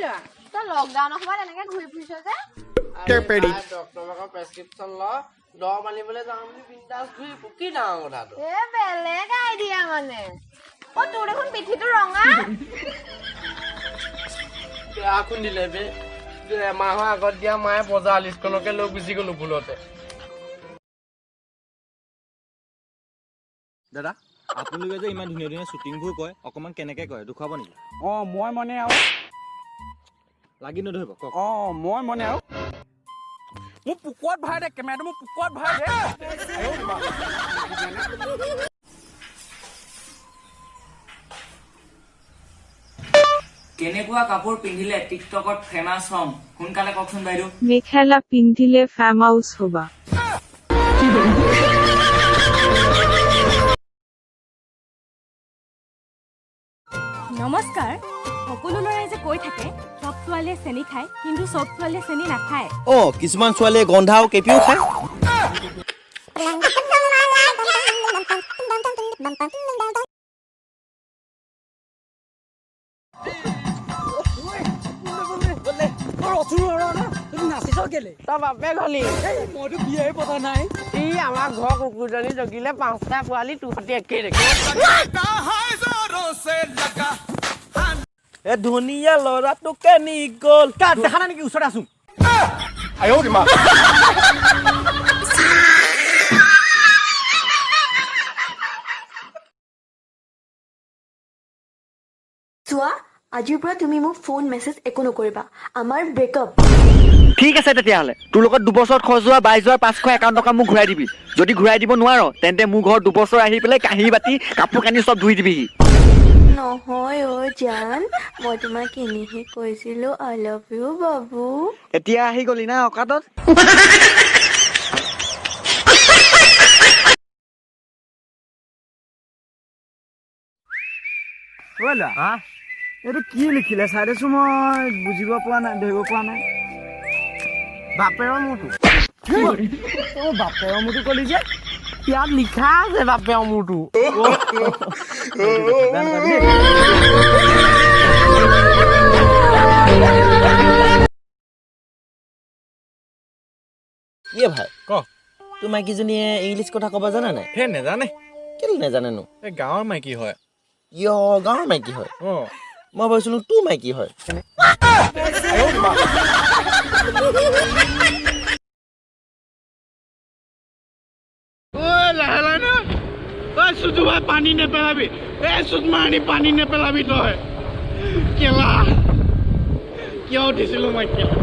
ল'ৰা, তই লকডাউনৰ সময়ত এনেকে ঘূৰি ফুৰিছ যে? ডক্টৰৰ প্ৰেছক্ৰিপশ্যন ল, দৰৱ আনিবলৈ যাওঁ বুলি বিন্দাছ ঘূৰি ফুৰ, কি ডাঙৰ কথাটো? এ বেলেগ আইডিয়া মানে। অ, তোৰ দেখোন পিঠিটো ৰঙা। বেয়া খুন্দিলে বে, এমাহৰ আগত দিয়া মায়ে বজাৰ লিষ্টখনকে লৈ গুচি গলো ভুলতে। দাদা, আপোনালোকে যে ইমান ধুনীয়া ধুনীয়া শ্বুটিংবোৰ কয়, অকণমান কেনেকে কয় দেখুৱাব নেকি? অঁ, মই মানে আৰু লাগি নধৰিব, কওক। অঁ, মই মানে আৰু মোৰ পুকত ভৰাই দে কেমেৰাটো, মোৰ পুকত ভৰাই দে। কেনেকুৱা কাপোৰ পিন্ধিলে টিকটকত ফেমাছ হ'ম, সোনকালে কওকচোন বাইদেউ। মেখেলা পিন্ধিলে ফেমাউচ হ'বা। নমস্কাৰ। সকলো ল'ৰাই যে কৈ থাকে চব ছোৱালীয়ে চেনি খায়, কিন্তু চব ছোৱালীয়ে চেনি নাখায়। অ, কিছুমান ছোৱালীয়ে গন্ধাও কেপিও খায়। তই বাপেক হলি? মইতো বিয়াই পতা নাই। ই আমাৰ ঘৰ কুকুৰজনী জগিলে 5টা পোৱালি, তোৰ সৈতে একেই দেখে। এ ধুনীয়া ল'ৰাটোকে নি গ'ল। দেখা নাই নেকি? ওচৰতে আছো। চোৱা, আজিৰ পৰা তুমি মোক ফোন মেছেজ একো নকৰিবা, আমাৰ ব্ৰেকআপ। ঠিক আছে তেতিয়াহ'লে, তোৰ লগত দুবছৰত খৰচ হোৱা 22 হাজাৰ 551 টকা মোক ঘূৰাই দিবি। যদি ঘূৰাই দিব নোৱাৰ, তেন্তে মোৰ ঘৰত দুবছৰ আহি পেলাই কাঁহী বাতি কাপোৰ কানি চব ধুই দিবিহি। নহয় অ' জান, মই তোমাক এনেহে কৈছিলো, I love you বাবু। এতিয়া আহি গ'লি না অকাতত। ঐ ল'ৰা, এইটো কি লিখিলে চাই দেচোন, মই বুজিব পৰা নাই, ধৰিব পৰা নাই। বাপেৰৰ মূৰটো। অ, বাপেৰৰ মূৰটো কলি যে? ইয়াত লিখা আছে বাপেৰৰ মূৰটো। ইয়ে ভাই, ক। তোৰ মাইকীজনীয়ে ইংলিছ কথা ক'ব জানে নাই? হে, নেজানে। কেলে নাজানেনো? এই গাঁৱৰ মাইকী হয়। ইয়, গাঁৱৰ মাইকী হয়? অ। মই ভাবিছিলো তোৰ মাইকী হয়। ঐ লাহে লাহে না, ঐ চুজু ভাই, পানী নেপেলাবি। এ চুদমাৰাণী, পানী নেপেলাবি তই। কেলা, কিয় উঠিছিলো মই কেলা।